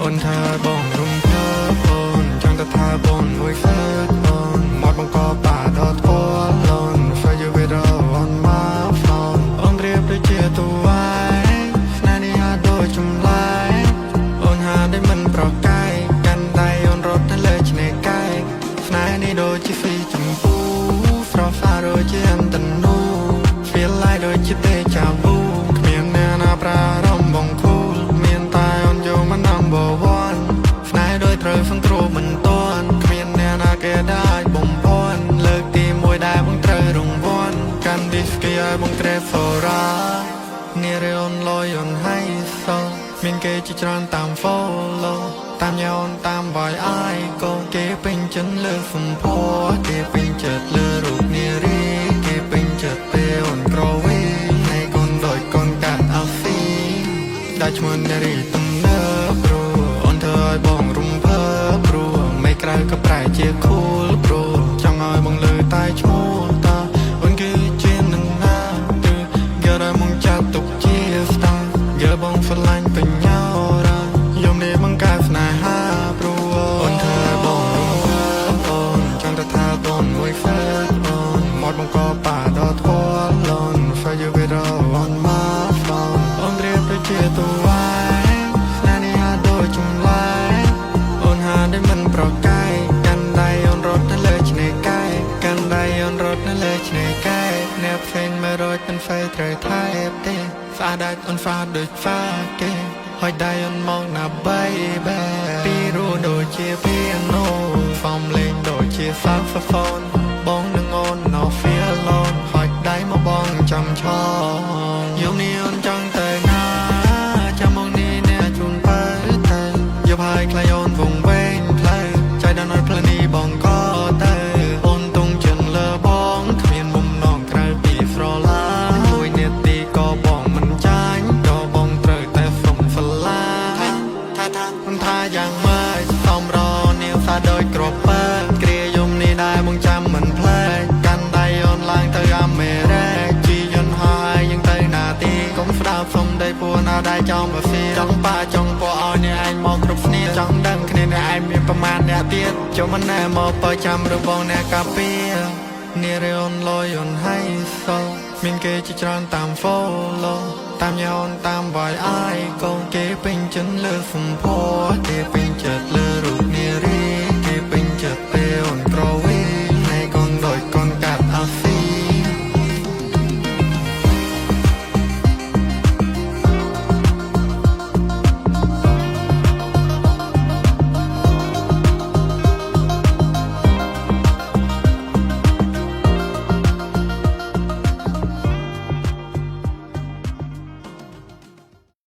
អូនថាបងរំភើបអូនចង់ទៅថាបងមួយហ្វឺតអូនមកបង្កបាដល់ថ្ពាល់អូន For you with all on my phone អូនប្រៀបដូចជាតួឯងស្នេហ៍នេះហាក់ដូចចម្លែកអូនហាដូចមិនប្រកែកកាន់ដៃអូនរត់ទៅលើឆ្នេរកែកស្នេហ៍នេះដូចជាស៊ីចម្ពូស្រស់ស្អាតដូចជាអន្តនូ Feel like ដូចជា deja vu គ្មានអ្នកណាប្រារំបងគូលមានតែអូនយកមក number 1ស្នេហ៍ដូចត្រូវសង្គ្រោះមិនតាន់គ្មានអ្នកណាគេដែរបំផន់លើកទីមួយដែលបងត្រូវរង្វាន់កាន់ whisky ឲ្យបងក្រេ for ride នារីអូនលយអូនហៃសូមានគេជាច្រើនតាម follow តាមញ៉ាអូនតាមវាយអាយកូគេពេញចិត្តលើសម្ផស្សគេពេញចិត្តលើរូបនារីគេពេញចិត្តពេលអូនក្រវីហើយកូនដូចកូនកាត់អាស៊ីដែលឈ្មោះនារីទំនើបព្រោះអូនធ្វើឲ្យបងរំភើបព្រោះមិនក្រៅក៏ប្រែជា cool ព្រោះចង់ឲ្យបងលើតែឈ្មោះតាអូនគឺជានឹងណាគឺគេឲ្យមកចាត់ទុកជា star យើបងស្រឡាញ់បញ្ញារ៉ាយំនេះបង្កើតស្នេហាព្រោះអូនធ្វើឲ្យបងរំភើបអូនចង់ទៅថាបងមួយហ្វឺតអូនមកបង្កបាដល់ថ្ពាល់អូន For you with all on my phone អូនប្រៀបដូចជាតួឯងស្នេហ៍នេះហាក់ដូចចម្លែកអូនហាដូចមិនប្រកែកកាន់ដៃអូនរត់ទៅលើឆ្នេរកែកកាន់ដៃអូនរត់នៅលើឆ្នេរកែកអ្នកផ្សេងមើលរត់មិនហ្វេត្រូវថែបទេស្អាតដាច់អូនហ្វាដូចហ្វាគេហើយដៃអូនមកណា baby ពីរោះដូចជា piano ហ្វមលេងដូចជា saxophone បងនឹងអូន no feel alone ហុចដៃមកបងចាំឆយំនេះអូនចង់ទៅណាចាំមកនេះអ្នកជូនបើទៅយប់ហើយខ្លាយអូនវងវែងផ្លូវចៃដល់នៅផ្លូវនេះបងក៏ទៅអូនទងចិនលើបងគ្មានបំណងក្រៅពីស្រឡាញ់មួយនាទីក៏បងមិនចាញ់ក៏បងត្រូវតែសុំស្រឡាញ់ថាថាមិនថាយ៉ាងម៉េចសំរនាងសាដូចក្រពើគ្រាយំនេះដែរបងចាំមិនភ្លេចកាន់ដៃអូនឡើងទៅអាមេរិកជីយន្តហើយយើងទៅណាទីកុំស្ដាប់សុំដីពួនណាដែរចង់មកស៊ីចង់ប៉ាចង់ពណ៌ឲ្យអ្នកឯងមកគ្រប់គ្នាចង់ដឹងគ្នាអ្នកឯងមានប្រមាណអ្នកទៀតចូលមកណែមកបើចាំឬបងអ្នកកាពីនារីអូនលយអូនហៃសូមានគេជាច្រើនតាម follow តាមញ៉ាអូនតាមវាយអាយកូគេពេញចិត្តលើសម្ផស្សគេពេញចិត្តលើ